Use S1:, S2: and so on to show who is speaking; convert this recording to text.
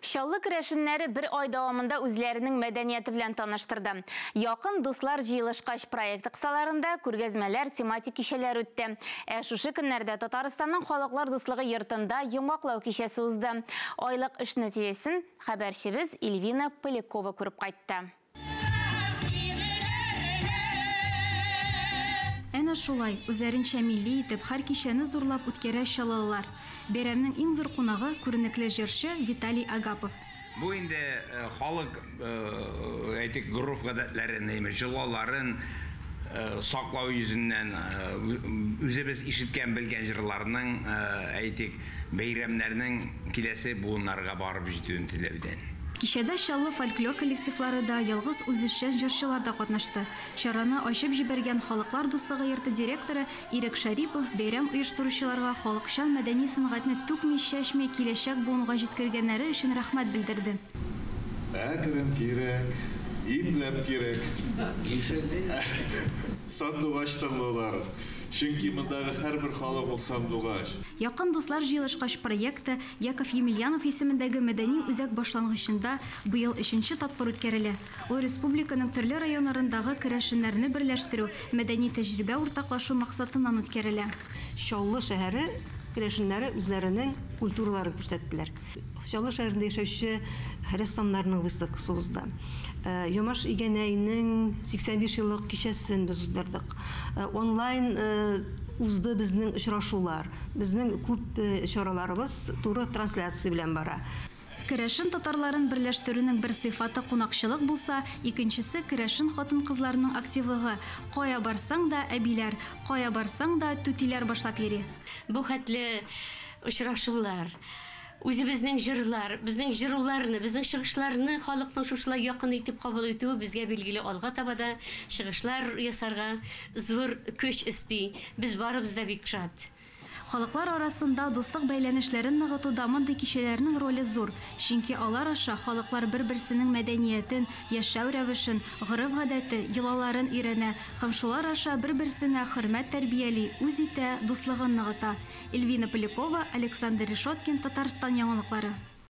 S1: Чаллы керәшеннәре бер ай дәвамында үзләренең мәдәнияте белән таныштырды. Якын дуслар җыелышкач проекты кысаларында күргәзмәләр, тематик кичәләр үтте. Ә шушы көннәрдә Татарстанның Халыклар дуслыгы йортында йомгаклау кичәсе узды. Айлык эш нәтиҗәсен хәбәрчебез Ильвина Полякова күреп кайтты.
S2: Әнә шулай, үзләренчә милли итеп, һәр кичәне зурлап үткәрә чаллылылар. Бәйрәмнең иң зур кунагы, күренекле җырчы Виталий Агапов.
S3: Бу инде халык, әйтик, гореф-гадәтләрен, йолаларын саклау йөзеннән үзебез ишеткән, белгән җырларның, әйтик, бәйрәмнәрнең киләсе буыннарга барып җитүен теләүдән.
S2: Кичәдә Чаллы фольклор коллективлары да, ялгыз үзешчән җырчылар да катнашты. Чараны ачып җибәргән Халыклар дуслыгы йорты директоры Ирек Шәрипов бәйрәм оештыручыларга халыкчан мәдәни сәнгатьне түкми-чәчми киләчәк буынга җиткергәннәре өчен рәхмәт белдерде.
S4: Әкрен кирәк, ипләп кирәк. Сандугач тыңлыйлар. Чөнки мондагы һәрбер халык ул сандугач.
S2: Якын дуслар җыелышкач проекты Яков Емельянов исемендәге мәдәни үзәк башлангычында быел өченче тапкыр үткәрелә. Ул республиканың төрле районнарындагы керәшеннәрне берләштерү, мәдәни тәҗрибә уртаклашу максатыннан үткәрелә.
S5: Чаллы шәһәре керәшеннәре үзләренең культураларын күрсәттеләр. Чаллы шәһәрендә яшәүче рәссамнарның выставкасы узды. Ямаш Игәнәйнең 85 еллык кичәсен без уздырдык. Онлайн узды безнең очрашулар. Безнең күп чараларыбыз туры трансляция белән бара.
S2: Керәшен татарларын берләштерүнең бер сыйфаты кунакчылык булса, икенчесе, керәшен хатын-кызларының активлыгы. Кая барсаң да, әбиләр, кая барсаң да, түтиләр башлап йөри.
S6: Бу хәтле очрашулар, үзебезнең җырлар, безнең җыруларны, безнең чыгышларны халыкның шушылай якын итеп кабул итүе безгә, билгеле, алга таба да чыгышлар ясарга зур көч өсти. Без барыбыз да бик шат.
S2: Халыклар арасында дуслык бәйләнешләрен ныгытуда мондый кичәләрнең роле зур, чөнки алар аша халыклар бер-берсенең мәдәниятен, яшәү рәвешен, гореф-гадәте, йолаларын өйрәнә һәм шулар аша бер-берсенә хөрмәт тәрбияли, үз итә, дуслыгын ныгыта. Эльвина Полякова, Александр Решеткин, Татарстан яңалыклары.